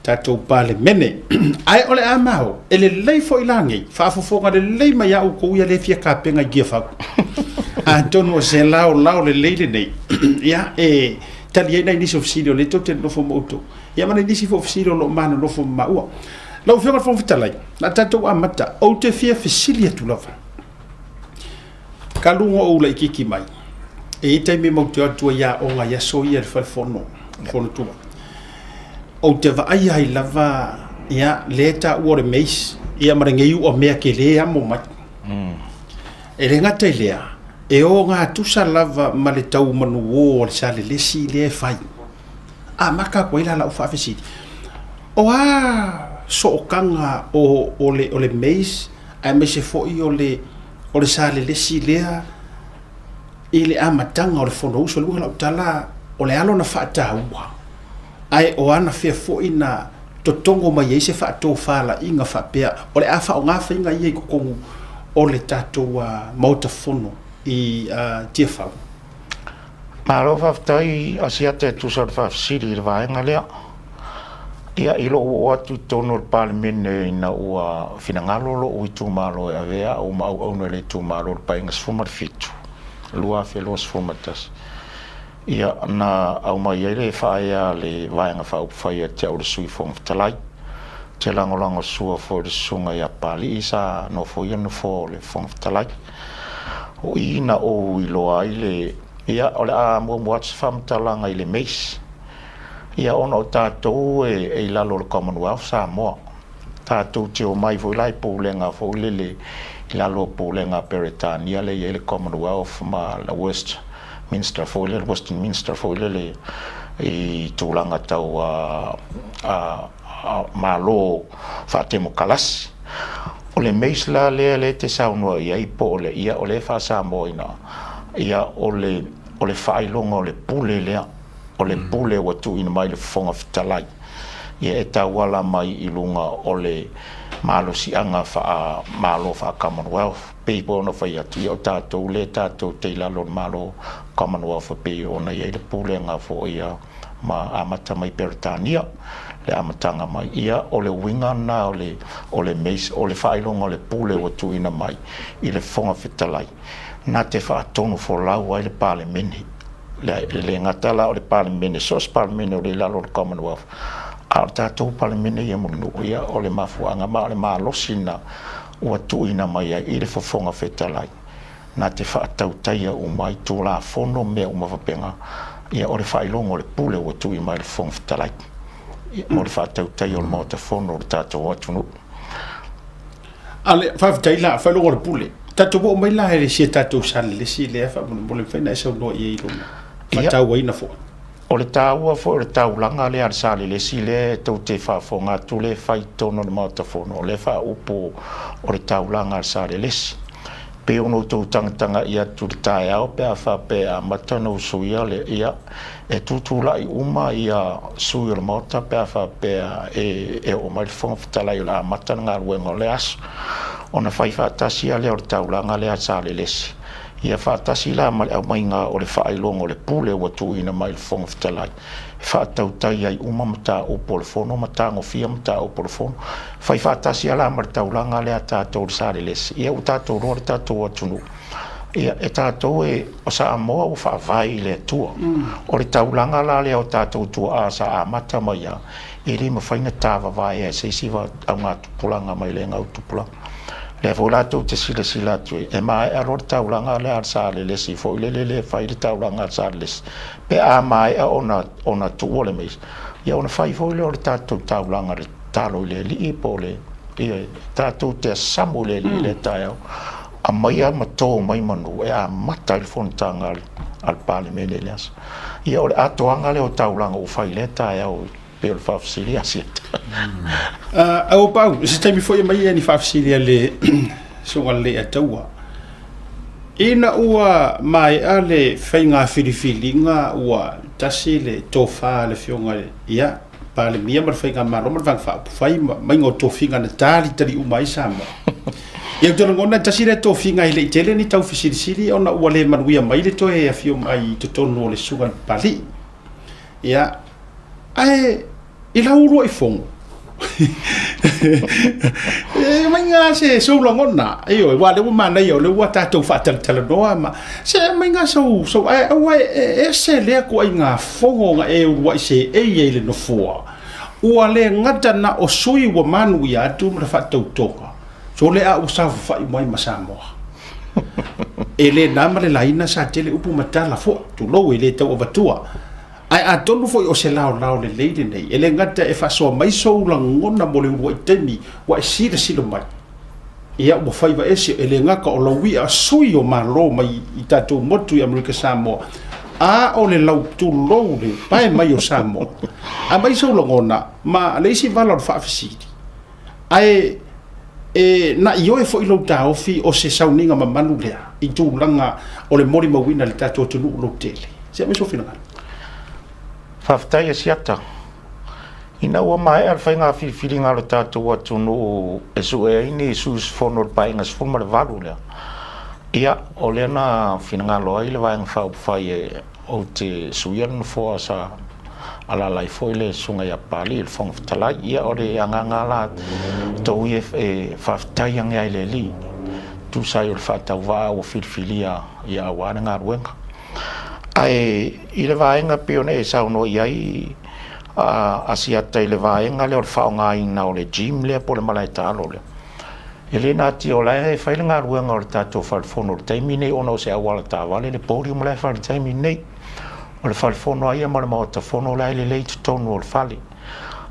Tatou Palemene. Ae o le a maho, e lelei foi lagei, faafofoga lelei mai a outou ia le fia tapena i Tiafau. Atonu o se laolao lelei lenei, ia, e tali ai nai nisi o fesili o lea tou te nonofo ma outou, ia ma nai nisi foi o fesili o lo o ma nonofo ma maua. Lau Afioga i le Fofoga Fetalai, o le a tatou amata, ou te fia fesili atu lava, talu ona ou laitiiti mai, e i ai taimi matou te o atu ai i aoga i aso ia i le fale fono, fono tua. Ou te vaai ai lava, ia, lea e taua o le maize, ia ma lenei uamea tele e amo mai. E le gata i lea, e ogatusa lava ma le tau manuō o le salelesi lea e fai. Amata atu ai la lau faafesili, o a sootaga o le maize aemaise foi o le salelesi lea i le amataga o le Fonousu? O le uiga o lau tala, o le a lona faataua, ae o anafea foi na totogo mai ai se faatofalaiga faapea o le a faaaoga faiga ia i totonu o le tatou Maota Fono i Tiafau? Malo faafetai Asiata e tusa o le faafesili i le vaega lea. Ia, i lou oo atu i totonu o le Palemene ina ua finagalo lou itumalo e avea au ma auauna i le itumalo o le Paeaiga 17, 2021, ia, na aumai ai le faaea a le Vaega Faaupufai ia te au le Sui Fofoga Fetalai. Ou te lagolagosua foi i le Susuga ia Papalii sa nofoia le nofoa o le Fofoga Fetalai. O i na ou iloa ai le... Ia, o le a muamua atu se faamatalaga i le maize. Ia, ona o tatou e i lalo o le Commonwealth Samoa, tatou te omai foi la i pulega foi lele i lalo o pulega a Peretania lea e i ai le Commonwealth ma le Westminster foi lele, Westminster foi lele i tulaga tau Malo faatemokalasi. O le maize la lea lea e te saunoa i ai po o le ia, o lea e faa-Samoaina, ia o le o le faailoga o le pule lea, o le pule ua tuuina mai i le Fofoga Fetalai, ia e tauala mai i luga o le malosiaga faa-Malo faa-Commonwealth. Pei foi ona fai atu, ia o tatou lea tatou te i lalo o le Malo Commonwealth e pei ona i ai le pulega foi a ma amata mai Peretania le amataga mai. Ia, o le uiga lena o le, o le maize, o le faailoga o le pule ua tuuina mai i le Fofoga Fetalai, na te faatonu folau ai le Palemene. Le, e le gata la o le Palemene, so o se Palemene o lea i lalo o le Commonwealth, a o le tatou Palemene ia Mulinuu, ia, o le mafuaaga ma o le malosi lena ua tuuina mai ai i le Fofoga Fetalai. na te faatautaia uma ai Tulafono ma mea uma faapena, ia o le faailoga o le pule ua tui mai le Fofoga Fetalai mo le faatautaia o le Maota Fono o le tatou atunuu. Ale, faafetai la, faailoga o le pule. Tatou oo mai la i le sia tatou salelesi lea faamolemole mafai ona e saunoa i ai i lona faatauaina foi. O le taua foi o le taulaga lea a le Salelesi lea tou te faafofoga atu lea e fai i totonu o le Maota Fono, o lea e faaupu o le taulaga a le Salelesi. Pei ona outou tagatagai atu i le taeao pe a faapea e amata ona usuia le, ia, e tutulai uma ia sui o le Maota pe a faapea e oo mai le Fofoga Fetalai o le a amata le galuega o le aso. Ona fai faatasi lava lea o le taulaga lea a le Salelesi. Ia faatasi la ma le aumaiga o le faailoga o le pule ua tuuina mai i le Fofoga Fetalai, e faatautai ai uma mataupu o le Fono ma tagofia mataupu o le Fono. Fai faatasi lava la ma le taulaga lea a tatou le Salelesi, ia ua tatou iloa le tatou atunuu, ia e tatou e, o Samoa ua faavae i le Atua. O le taulaga la lea o tatou tuaa sa amata mai lava, e le mafai ona tavavaea e se isi augatupulaga mai lea gautupulaga. Lea foi la tou te silasila atu ai, e maea loa le taulaga lea a le Salelesi foi lele lea e fai le taulaga a le Salelesi, pe a maea ona tuua le maize, ia ona fai foi lea o le tatou taulaga i le tatalo i le Alii po o le, ia, tatou te asamu i le Alii i lea taeao, aumaia ma to mai manu e amata ai le fonotaga a le Palemene i le aso. Ia o le atoaga lea o taulaga ua fai i lea taeao. Pei o le faafesili a Siata. Au pau, se taimi foi mai e ni faafesili a le susuga le Ataua. Ina ua maea le faiga filifiliga ua tasi le tofa a le Afioga ia Palemia ma le Faigamalo ma le Vaega Faaupufai ma maiga o tofiga na talitali uma ai Samoa. Ia ou te lagona tasi lea tofiga e le i tele ni tau fesilisili ona ua le manuia mai le toe afio mai i totonu o le Susuga i le Papalii. Ia, ae i lau uluai fono, E maiga se sou lagona, ioe, aua o lea ua manaia o lea ua tatou faatalatalanoa ma se aumaiga sou, sou, ae aua e ese lea ituaiga fono na e uluai seei ai i le nofoa, ua le gata na o sui ua manuia atu ma le faatautoga, sole a ua saofafai uma ai ma Samoa. E le na ma le laina sa tele upu ma tala foi, tulou e le tau avatua. Ae atonu foi o se laolao lelei lenei, e le gata e faasoa mai sou lagona mo le uluai taimi ua e silasila mai, ia ua faiva ese, e le gata o lau i'a sui o Malo mai i tatou motu i Amerika Samoa, a o le lau tulou le pae mai o Samoa. Aumai sou lagona ma le isi vala o le faafesili, ae e na ioe foi lou taofi o se sauniga mamalu lea i tulaga o le molimauina i le tatou atunuu lautele. Se aumai sou finagalo. Faafetai Asiata. Ina ua maea le faiga filifiliga a lo tatou atunuu e sue ai ni sui usufono o le Paeaiga 18 lea, ia, o lea na finagalo ai le Vaega Faaupufai e ou te suia le nofoa sa alaala ai foi le Susuga ia Papalii i le Fofoga Fetalai. Ia, o le agaga la tou ia e faafetai ane ai i le Alii, tusa ai o le faatauvaa ua filifilia ia aua le galuega. Ae i le vaega pei ona e saunoa i ai Asiata i le vaega lea o le faaaogaina o le gym lea po o le malae taalo lea, e le natia o la e fai le galuega o le tatou falefono i le taimi nei ona o se auala taavale le podium la e fai i le taimi nei. O le falefono lava ia ma le maota fono la e lelei i totonu o le fale.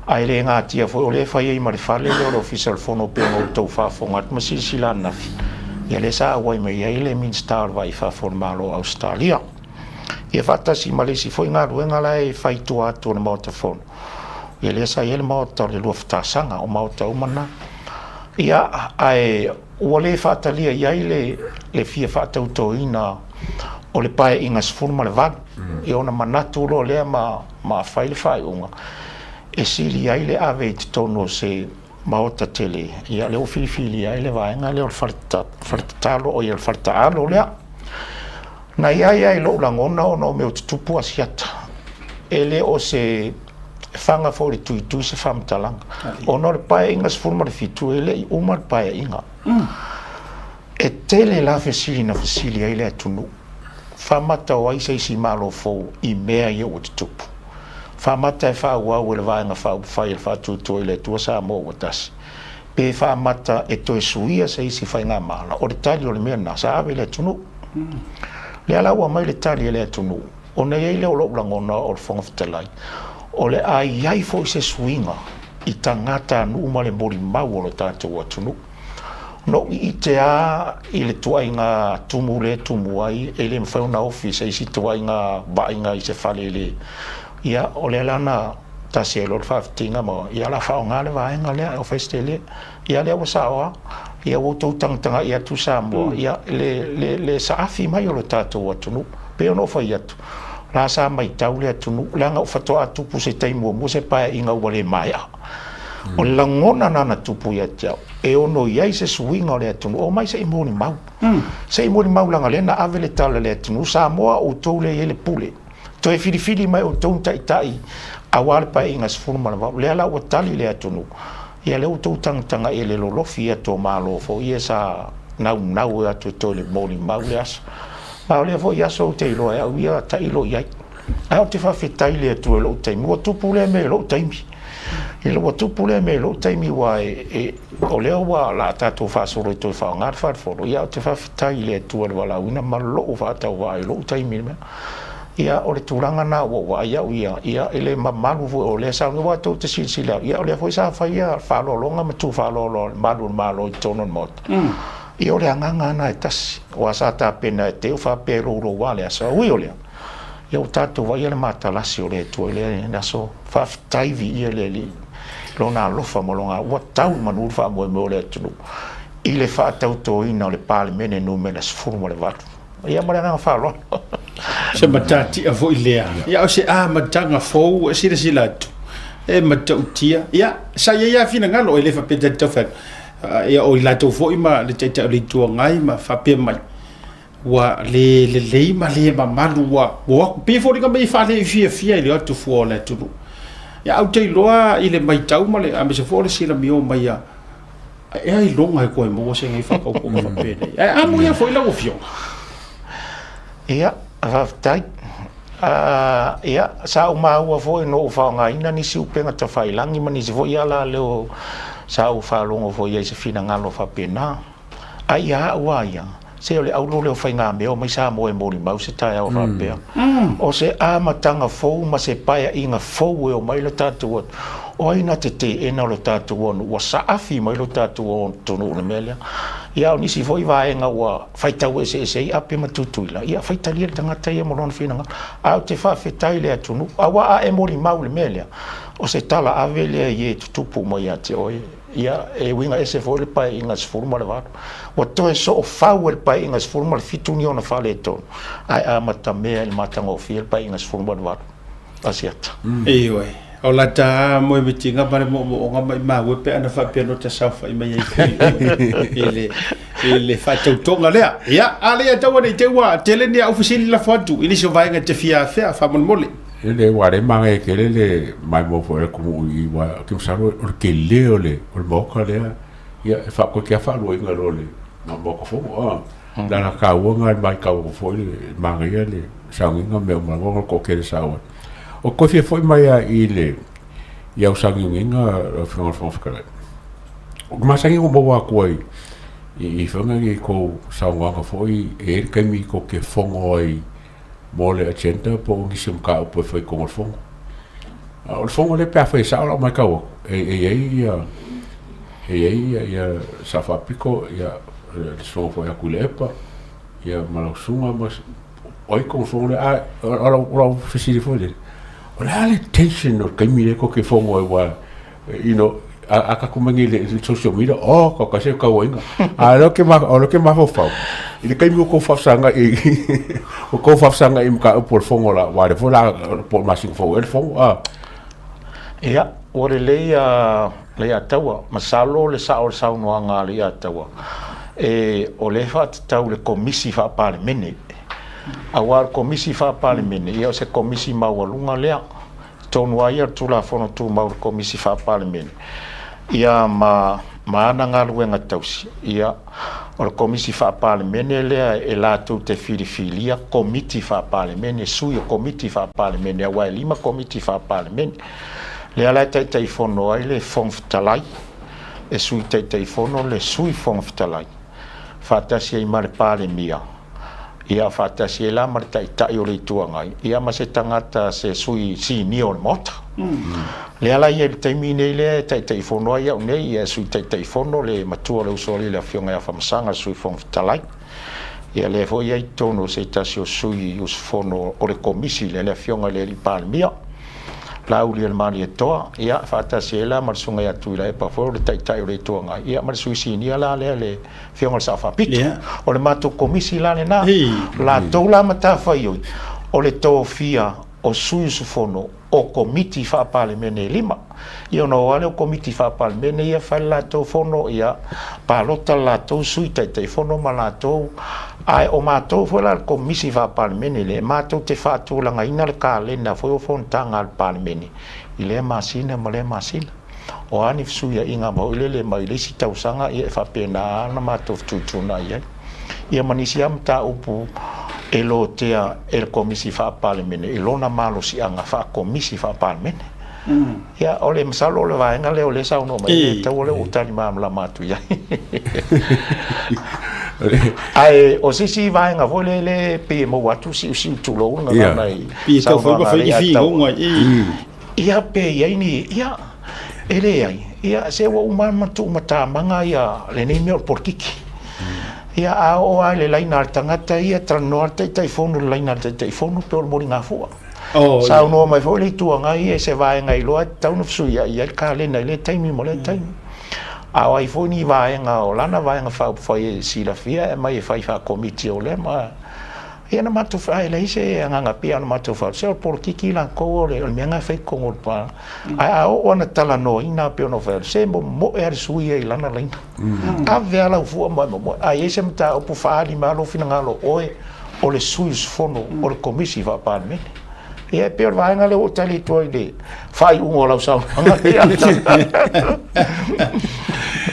Ae le natia foi o lea e fai ai ma le fale lea o le Ofisa o le Fono pei ona outou faafofoga atu ma silasila ananafi, ia lea sa auai mai ai le Minisita o le Va i Fafo o le Malo o Ausetalia. Ia faatasi ma le isi foi galuega la e fai i tua atu o le Maota Fono, ia lea sa i ai le Maota o le Luafatasaga, o maota uma na. Ia, ae ua le faatalia i ai le fia faatautoina o le Paeaiga 18. Ia ona manatu loa lea ma fai le faaiuga e sili ai le ave i totonu o se maota tele, ia lea ua filifilia ai le vaega lea o le faletatalo, o ia le faletaalo lea. Na i ai lava i lou lagona ona o mea o tutupu Asiata, e le o se faga foi o le tuitui se faamatalaga, ona o le Paeaiga 17 e le i uma le Paeaiga. E tele la fesili na fesili ai le atunuu, faamata o ai se isi Malo fou i mea ia ua tutupu? Faamata e faaauau e le Vaega Faaupufai e le Faatuatua i le Atua Samoa ua tasi? Pe faamata e toe suia se isi faigamala? O le tali o le mea lena, sa ave i le atunuu. Lea la ua aumai le tali e le atunuu, ona i ai lea o lou lagona o le Fofoga Fetalai, o le a i ai foi se suiga i tagatanuu ma le molimau o lo tatou atunuu. Na ou ite lava i le tuaiga tumu lea e tumu ai, e le mafai ona ofi i se isi tuaiga vaaiga i se fale e le... Ia, o lea la na tasi ai loa le faafitiga ma, ia o le a faaaoga le vaega lea, o fai se tele. Ia lea ua sao lava, ia ua outou tagatagai atu Samoa, ia le saafi mai o le tatou atunuu. Pei ona ou fai atu, la sa matau le atunuu, leaga faatoa tupu se taimi muamua se paeaiga ua le maea. O le lagona na na tupu ia te au, e ono i ai se suiga o le atunuu, omai se i molimau. Se i molimau leaga lea na ave le tala i le atunuu, Samoa outou lea e i ai le pule. Toe filifili mai outou ni taitai aua le paeaiga 18. Lea la ua tali le atunuu, ia lea ua outou tagatagai i le lolofi ia tou Malo foi ia sa naunau e atu e toe le molimau le aso. Ma o lea foi aso ou te iloa e au ia tailo i ai. Ae ou te faafetai i le Atua i lou taimi, ua tupu lea mea i lou taimi. Ina ua tupu lea mea i lou taimi aua o lea ua la tatou faasolo e toe faaaoga le falefono, ia ou te faafetai i le Atua i le valaauina ma lou faatauvaa i lou taimi i le mea. Ia, o le tulaga lena ua ou vaai au ia, ia, i le mamalu foi o lea sa aua tou te silasila, ia o lea foi sa faia faaaloaloga ma tu faaaloalo a le malu o le Malo i totonu o le Maota. Ia o le agaga lava lena e tasi, aua sa tapena e te faapea e loulou lava le aso. Ae ui o lea, ia ua tatou vaaia le matalasi o le Atua i lea aso. Faafetai viia le Alii, Lona alofa ma Lona ua tau i manu le faamoemoe o le atunuu i le faatautoina o le Palemene numera 18. Ia ma le agaga faaaloalo. Se matatia foi lea. Ia o se amataga fou e silasila atu e matautia. Ia sa i ai lava finagalo e le faapea ta te tau fai atu. Ia o i latou foi ma le Taitai o le Itu Agai ma faapea mai ua le lelei ma le mamalu ua o atu. Pei e foliga mai e faale fiafia i le o atu fua o le atunuu. Ia, ou te iloa i le matau ma le aemaise foi o le silamio mai a e ailoga e koe maua se gai faakaupoga faapenei. Ae amo ia foi lau afioga. Ia, faafetai. Ia, sa ou maua foi no ou faaaogaina nisi upega tafailagi ma nisi foi ala leo sa ou faalogo foi ai se finagalo faapena. Ai ia au a ia, se o le aulo leo faigamea o mai Samoa e molimau se taeao faapea. O se amataga fou ma se paeaiga fou e o mai le tatou atu. O ai na te teena o le tatou atunuu, ua saafi mai lo tatou atunuu i le mea lea. Ia o nisi foi vaega ua faitau eseese ai Ape ma Tutuila, ia faitalia le tagata ia ma lona finagalo. Ae ou te faafetai i le atunuu, aua a e molimau i le mea lea, o se tala ave lea i e tutupu mai ia te oe. Ia, e uiga ese foi le paeaiga 18. Ua toe soofau e le paeaiga 17 ni ona faaletonu, ae amatamea i le matagofie le paeaiga 18. Asiata. Ioe. O la ta mo e mitinga ma le moomooga ma i maua pe ana faapea no ta saofai mai ai foi i le faatautoga lea. Ia, a le ia taua nei te ua tele ni au fesili lafo atu i nisi o vaega te fia afea faamolemole. E le ua le magaia tele le maimoa foi a le atunuu i i, aua ou te masalo o le tele o le Maota lea, ia e faatoe lava faaluaina loa le Maota Fono. A o le ala taua lena i le matau atu foi le manaia le sauniga ma mea uma lava ona o le toatele sa o ai. O toe fia foi mai lava i le i au sauniuniga lau Afioga i le Fofoga Fetalai, o le masani ona ou maua atu ai i faiga nei i tou saunoaga foi, e i ai le taimi tou te fono ai mo le agenda po o nisi o mataupu e fai i totonu o le fono. O le fono lea pe afai e sao lau matau atu, e i ai ia e i ai ia, ia Sao Faapito, ia le susuga foi ia Tuilaepa, ia ma lau susuga ma o ai totonu o le fono lea. A o lau fesili foi lea, o le a le tension o le taimi lea tou te fono ai, aua a tatou mai nei i le social media, oh, tau se tauaiga. A o lea ou te mafaufau i le taimi o tou faafesagai o tou faafesagai i mataupu o le fono la, aua o lea foi la po o le masina fou ea le fono. A Ia, ua lelei Leiataua, masalo le sao o le saunoaga a Leiataua, e o lea e faatatau i le Komisi Faa-Palemene. Aua o le Komisi Faa-Palemene, ia o se komisi maualuga lea. Tonu lava ia o le Tulafono Tumau i le Komisi Faa-Palemene, ia ma ana galuega tausi, ia o le Komisi Faa-Palemene lea e latou te filifilia Komiti Faa-Palemene, sui o Komiti Faa-Palemene, aua e 5 Komiti Faa-Palemene. Lea la e Taitaifono ai le Fofoga Fetalai, e Sui Taitaifono le Sui Fofoga Fetalai, faatasi ai ma le Palemia, ia faatasi ai la ma le Taitai o le Itu Agai, ia ma se tagata, se sui sinia o le Maota. Lea la ia i le taimi nei lea e Taitaifono ai au nei, ia e Sui Taitaifono le matua o le usoalii le Afioga ia Famasaga, le Sui Fofoga Fetalai. Ia lea foi ia i totonu o se tasi o sui usufono o le Komisi lea, le Afioga i le Alii Palemia, Laauli o le Malietoa, ia faatasi ai la ma le Susuga ia Tuilaepa foi o le Taitai o le Itu Agai, ia ma le Sui Sinia la lea le Afioga i le Sao Faapito. O le matou komisi la lena, latou la matafaioi o le tofia o sui usufono o Komiti Faa-Palemene e 5. Ia ona o lava lea o Komiti Faa-Palemene ia fai le latou fono, ia palota le latou sui Taitaifono ma latou. Ae o matou foi la le Komisi Faa-Palemene lea, matou te faatulagaina le kalena foi o fonotaga a le Palemene i lea masina ma lea masina. O a ni fesuiaiga foi lele mai le isi tausaga, ia e faapena ona matou fetuituunai ai. Ia ma nisi lava mataupu e lotea e le Komisi Faa-Palemene i lona malosiaga faa-Komisi Faa-Palemene. Ia, o le masalo o le vaega lea o lea e saunoa mai, e tatau lea ua tali malamalama atu i ai. Ae o se isi vaega foi lea e pei e maua atu siusiu tulou le gagana i saunoaga a Leiataua. Ia pe i ai ni, ia, e leai, ia se ua uma ona tuumatamaga ia lenei mea o le polokiki. Ia a oo lava i le laina a le tagata ia, talanoa le Taitaifono i le laina a le Taitaifono pe o le moligafua. Saunoa mai foi le Itu Agai ia i se vaega iloa e tatau ona fesuiai ai le kalena i lea taimi ma lea taimi. A o ai foi ni vaega o lana vaega faaupufai e silafia e aumai e fai faakomiti o lea ma ia na matou e leai se agaga pei ona matou fai, se o le polokiki latou o le mea lena e fai i totonu o le pa. Ae a oo lava ina talanoaina pei ona fai atu, se momoe lava le sui usufono ia i lana laina. Ave lava lau fua ma e momoe. A i ai se mataupu faaali mai lava lou finagalo o oe o le sui usufono o le Komisi Faa-Palemene. Ia e pei o le vaega lea ua ou tali atu ai i le faaiuga o lau saunoaga.